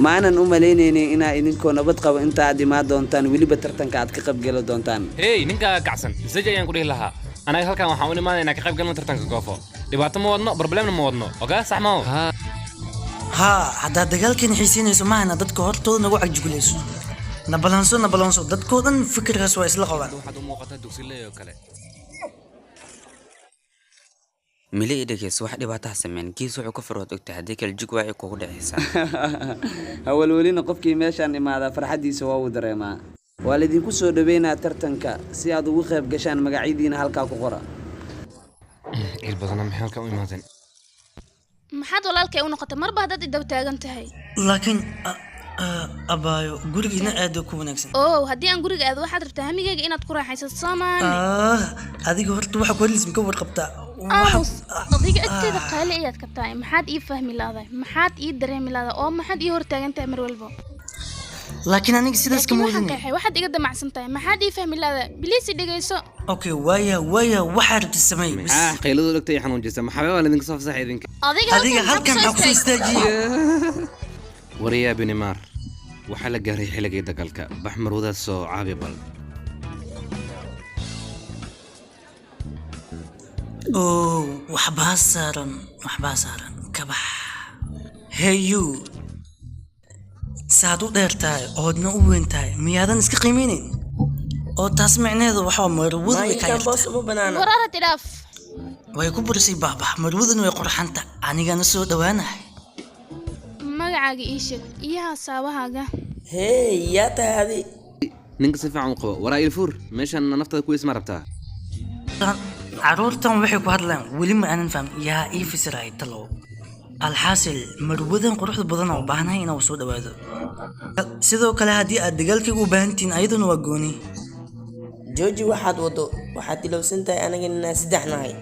Maanan u malaynaynin inaa idinkoo nabad qabo inta aad imaan doontaan, weliba tartanka aad ka qaybgeli doontaan. Hey, ninkaa kacsan isaj ayaan ku dhihi lahaa. Anaga halkan waxaan u imaanaynaa ka qayb galno tartanka goofo. Dhibaato ma wadno, problemna ma wadno, ogaa sax maaho? Haa, haddaad dagaalkeena xiiseynayso, mahana dadka hortooda nagu cagjugulayso. Na balanso, na balanso, dadkoo dhan fikirkaas waa isla qabaan. Waxaad u muuqataa dugsiley oo kale. Mili i dhegeyso, wax dhibaataha sameyn. Gees wuxuu ka farwaad ogtahay, haddii kale jig waacii kugu dhacaysaa. Hawalwelina, qofkii meeshaan imaadaa farxaddiisa waa uu dareemaa. Waa laydinku soo dhaweynaa tartanka si aad ugu qayb gashaan. Magacyadiina halkaa ku qora. Il badana, maxay halkan u imaadeen? Maxaad walaalkay u noqotay marba haddaad idaba taagan tahay? Laakiin abaayo, gurigiina aad ku wanaagsan. Oo haddii aan guriga aado, waxaad rabtaa hamigayga inaad ku raaxaysato, soomaan? Ah, adiga horta waxa ku hadlaysa maka warqabtaa? Aamus. Adiga agteeda qaali ayaad ka tahay. Maxaad ii fahmi laaday? Maxaad ii dareemi laaday? Oo maxaad ii hortaagan tahay mar walbo? Laakiin aniga sidaas laakiin kama waxaan wadin. qeexay waxaad iga damacsan tahay. Maxaad ii fahmi laaday? Biliis i dhegeyso. Okay, waaya waaya, waxaa rabta sameey bas. Ah, qayladu dhegtay xanuunjisa. Maxaa baa laydinka soo fasaxay idinka? Adiga adiga halkan halkan maxaa maxaa kusoo kusoo istaajiyey? Wariyaa Binimaar, waxaa la gaaray xilligii dagaalka. Bax, marwadaas soo caabi bal. Oo waxbaa saaran, waxbaa saaran, kabax. Heyu, saad u dheer tahay oodna u weyn tahay, miyaadan iska qiimeynayn? Oo taas micnaheedu waxaa marwadu way kaa Maalinkan yarta. Boos uma banaana. War arad idhaaf. Way ku burisay baahbax, marwaduna way qurxanta, anigana soo dhowaanahay. Magacaaga ii sheeg iyo hasaabahaaga. Hey, yaa tahay adi? Ninka si fiican u qabo. Waraa ilfuur, meeshan naftada ku isma rabtaa. Carruurtan waxay ku hadlaan weli ma aanan fahmin. Yaa ii fasiray talow? Alxaasil, marwadan quruxda badan oo u baahanahay inaan soo dhawaado. Sidoo kale haddii aad dagaalkayga u baahantihiin, ayaduna waa gooni. Jooji waxaad wado. Waxaad ilowsan tahay anaga inaan saddex nahay.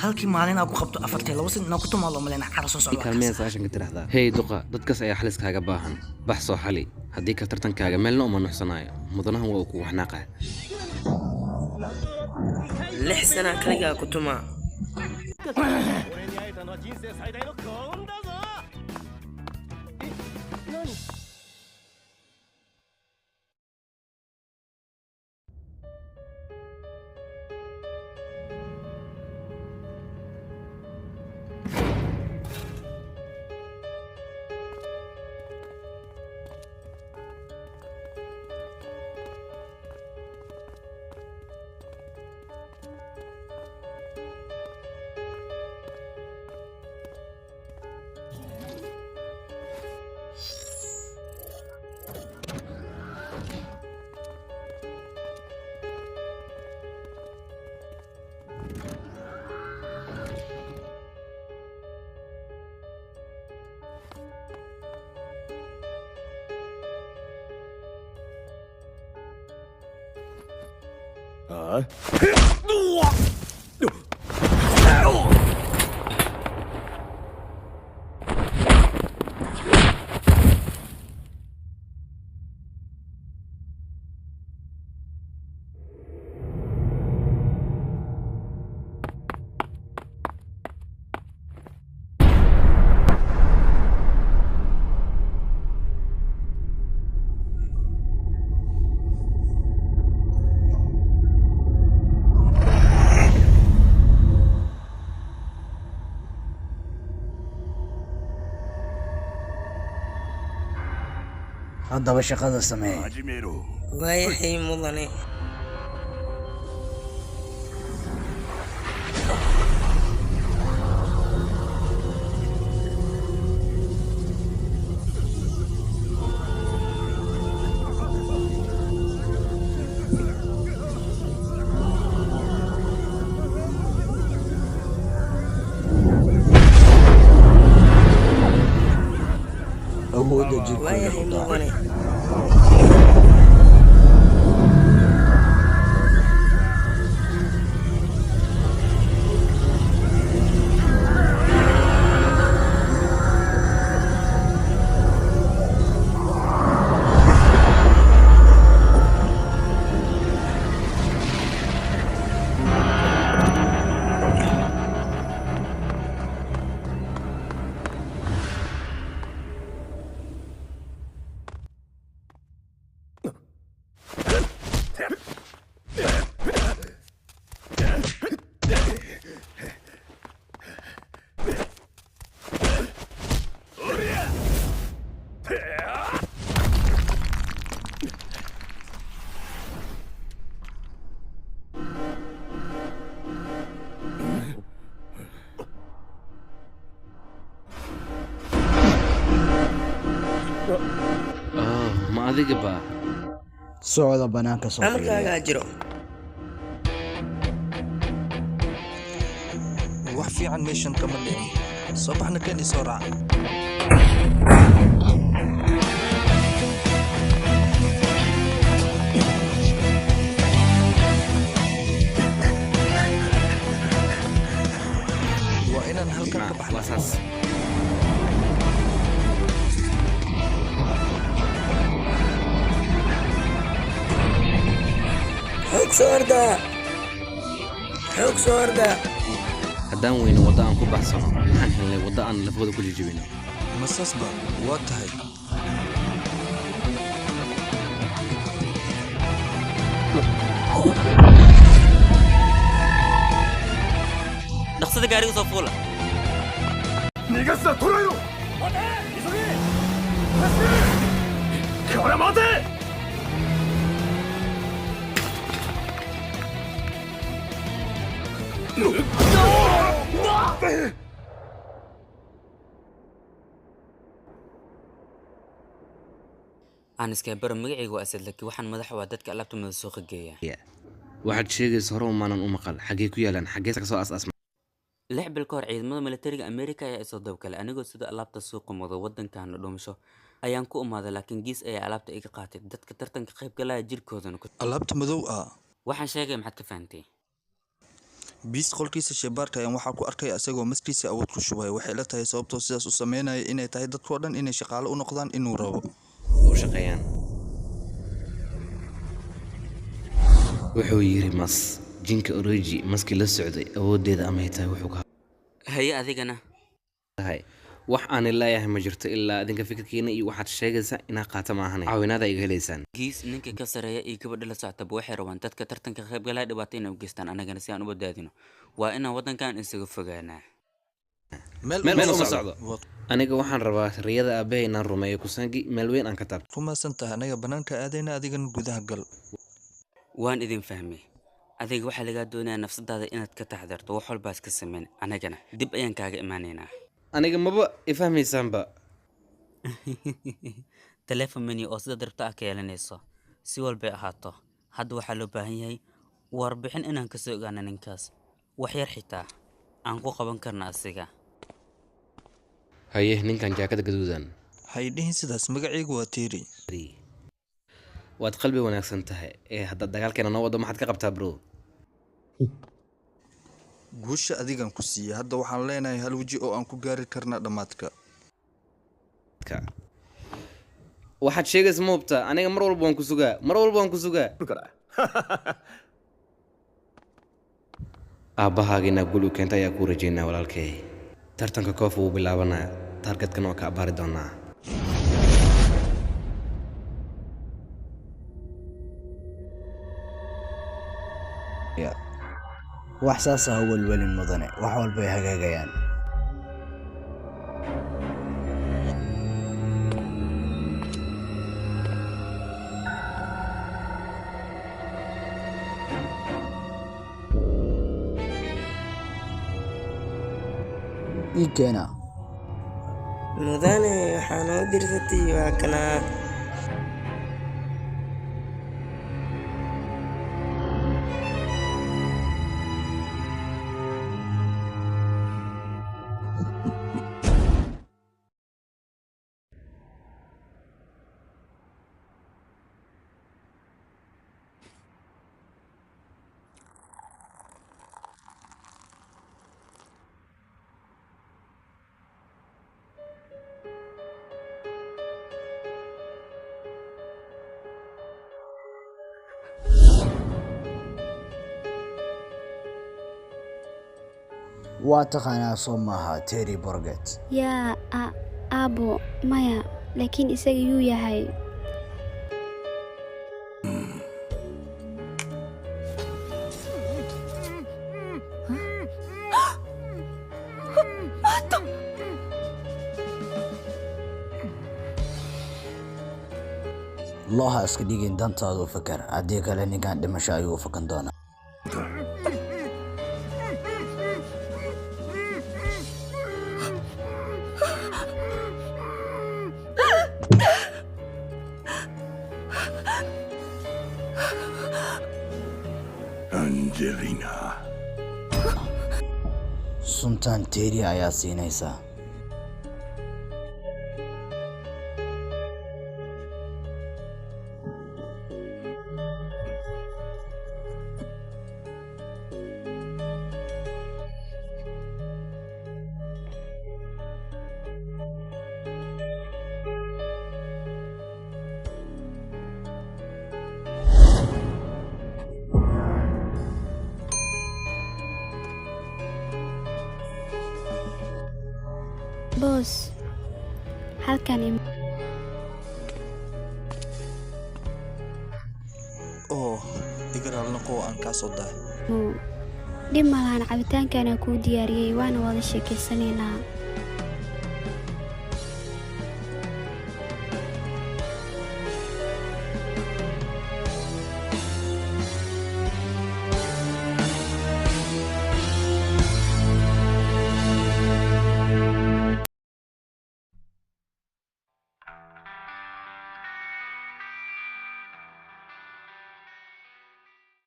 Halkii maalin aa ku qabto 42 sin inaa ku tumaalo maleyna cara soo socda. Kaalmaya 90-ka tiraahdaa. Hey duqa, dadkaas ayaa xalis kaaga baahan. Bax, soo xali, haddii kale tartankaaga meelna uma nuxsanaayo. Mudanahan waa uu kugu xanaaqa. 6 sana kaligaa ku tumaa. Haddaba shaqada samee. Waayahay, mudane. Awoodda jidhkooda Waayahay, ku daac. mudane. Adiga baa. Socda bannaanka soo fiiriya. Amarkaagaa jiro. Wax fiican meeshan kama dhicin. Soo baxna keen isoo raac. Waa inaan halkan ka Waa baxnaa. saas. Xoog soo ordaa, xoog soo ordaa. Haddaan weyno waddo aan ku baxsano, waxaan helnay waddo aan lafooda ku jijibino. Masasba waa tahay. Dhaqsada gaariga soo fuula. Aan iska baro, magacayga waa Asad Laki. Waxaan madax u ah dadka alaabta mada suuqa geeya. Waxaad sheegaysa hore umaanan u maqal. Xaggee ku yaalaan? Xaggee ka soo aas-aasma? 6 bil ka hor ciidamada militariga Amerika ayaa isoo dabgalay anigoo sida alaabta suuqa mudo wadankaana dhuumasho ayaan ku umaaday, laakiin Giis ayaa alaabta iga qaatay, dadka tartanka qayb galaya jirkoodana ku Alaabta madow ah. Waxaan sheegay maxaad ka fahantay? Biis qolkiisa shaybaarka ayaan waxaa ku arkay asagoo maskiisa awood ku shubaya. Waxay ila tahay sababtoo sidaas u sameynaya inay tahay dadkoo dhan inay shaqaale u noqdaan inuu rabo. U shaqeeyaan. Wuxuu yiri mas jinka Oroji maskii la socday awooddeeda amay tahay wuxuu ka Haye, adigana? tahay wax aan leeyahay ma jirto ilaa idinka fikirkiina iyo waxaad sheegaysa inaa qaata maahane caawinaada iga helaysaan. Giis ninka ka sareeya iyo gabadha la socotaba waxay rabaan dadka tartanka qayb galaya dhibaato inay u geystaan. Anagana si aan u badbaadino waa inaan wadankan isaga fogaanaa. Meel meel uma uma socdo. socdo. Waad Aniga waxaan rabaa riyada aabbahay inaan rumeeyo, Kusangi meel weyn aan ka taabto. ku mahadsan tahay. Anaga bannaanka aadayna, adigana gudaha gal. Waan idin fahmay. Adiga waxaa lagaa doonayaa nafsadaada inaad ka taxadarto, wax walbaas ka sameyn. Anagana dib ayaan kaaga imaanaynaa. Aniga maba ifahmaysaanba. Taleefon menu oo sida rabta ah ka yeelanayso si walbay ahaato. Hadda waxaa loo baahan yahay warbixin inaan kasoo ogaano ninkaas, wax yar xitaa aan ku qaban karna asiga. Haye, ninkan jaakada gaduudan. Hay dhihin sidaas, magacaygu waa Terry. Waad qalbi wanaagsan tahay ee hadda dagaalkeena noo wado maxaad ka qabtaa, bro? Guusha adigan ku siiyey. Hadda waxaan leenahay hal weji oo aan ku gaari karna dhammaadka. Waxaad sheegaysa ma hubtaa? Aniga mar walba waan ku sugaa, mar walba waan ku sugaa. Aabbahaaga inaa guul u keenta ayaa kuu rajaynaa, walaalkay. Tartanka koof wuu bilaabanaa, targetkan waa ka abaari doonaa. Wax saas ah ha welwelin mudane, wax walbay hagaagayaan. Ii keena. Mudane, waxaa noo dirsatay waa kanaa. Waa taqaanaa soo maaha Terry Borget? Yaa aabo, maya, laakiin isaga yuu yahay? Looha iska dhigin, dantaadu u fakar, haddii kale ninkan dhimasho ayuu u fakan doonaa. Angelina. Suntan Terry ayaa siinaysaa. Boos, halkan Oo iga raali noqo, aan kaa soo dahay. Imow. Dhib malahan, cabitaankaana kuu diyaariyey, waana wada sheekaysanaynaa.